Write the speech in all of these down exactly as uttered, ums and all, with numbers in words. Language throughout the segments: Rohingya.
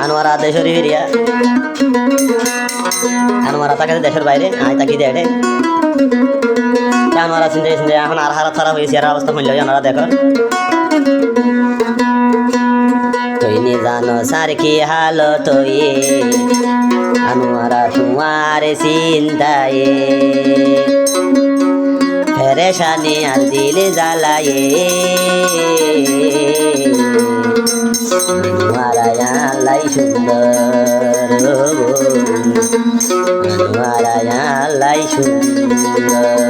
Anuara decór firiya. Anuara táke decór baire, añí táki de eçe. Te Anuara sinde sinde ehón ar hálot háraf ói giyé, iyar obosta hoilla ói, onora dekó. Tui no zanos ar ki hálot óiye, Anuara tuáñre sintaye. Ferecani ar dil zalaye, Anuara yállai cúndor, Anuara yállai cúndor.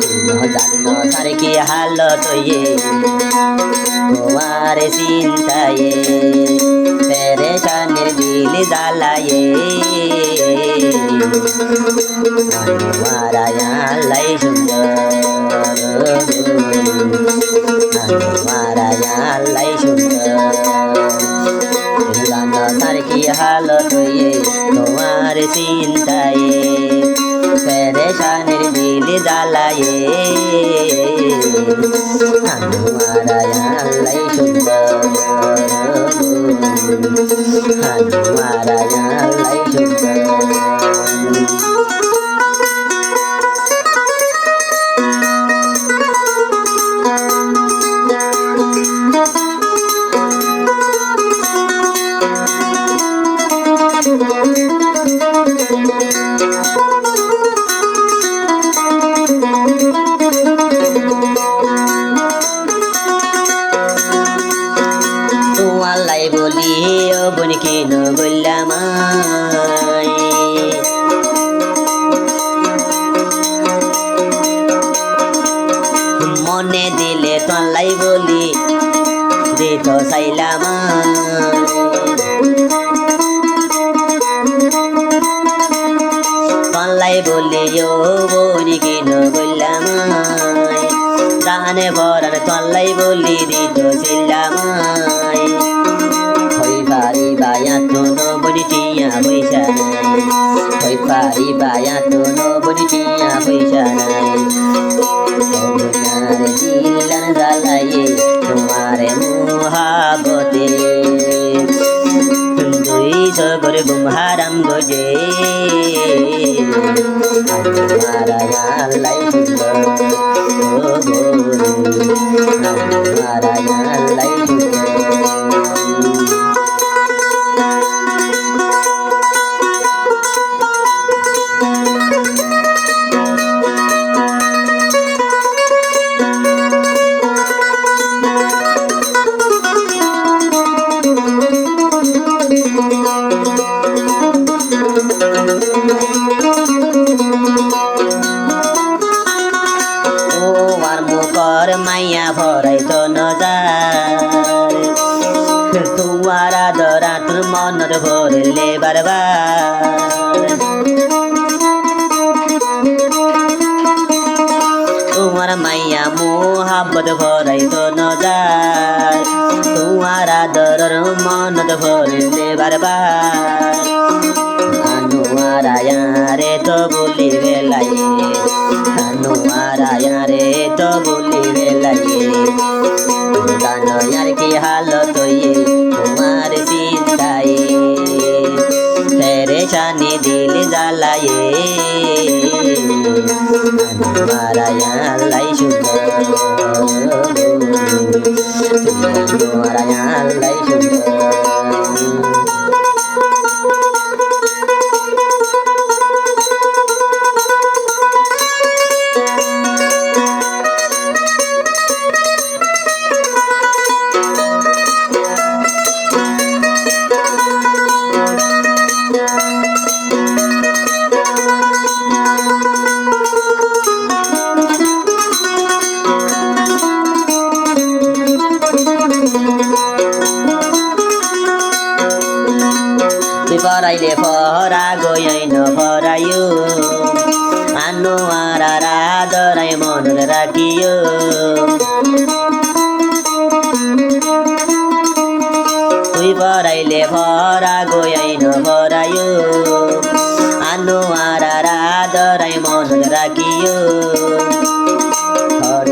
Tui no zanos ar ki hálot óiye, tuáñre sintaye, ferecanir dil zalaye, Anuara yállai cúndor, Anuara yállai cúndor. Tui no zanos ar ki hálot óiye, tuáñre sintaye, ferecanir dil zalaye, Anuara yállai cúndor, Anuara yállai cúndor. Tuáñllai buli ó boin ki no goillám añí, mone dile tuáñllai buli dito sailám añí. Tuáñllai buli ó boin ki no goillám añí, zane foran tuáñllai buli dito sailám añí. Hoi fariba yáttun ó boin tiañ foisa nai, hoi fariba yáttun ó boin tiañ foisa nai. Ó boin ar dil zalaye, tuáñr muhabbote dui sogor gúm háram goijje. Anuara yállai cúndor, ó boin, Anuara yállai cúndor. Tuáñr mukor maiya foraito no zar, tuáñr ador añár monot forile barbar. Tuáñr maiya muhabbot foraito no zar, tuáñr adoror monot forile barbar. Anuara yáre to buli félaiye, Anuara yáre to buli félaiye. Zano yár ki hálot óiye, tuáñr sintaye, ferecani dil zalaye. Anuara yállai cúndor, Anuara yállai cúndor. Tui foraile fora goi, añí no foraiyum. Anuarar ador añí monot rakiyum. Tui foraile fora goi, añí no foraiyum. Anuarar ador añí monot rakiyum. Hor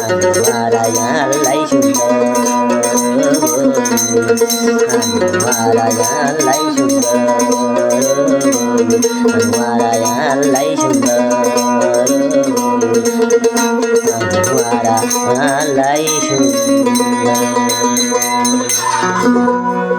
Añára yállai cúndor, añára yállai cúndor, añára yállai cúndor, añára yállai cúndor.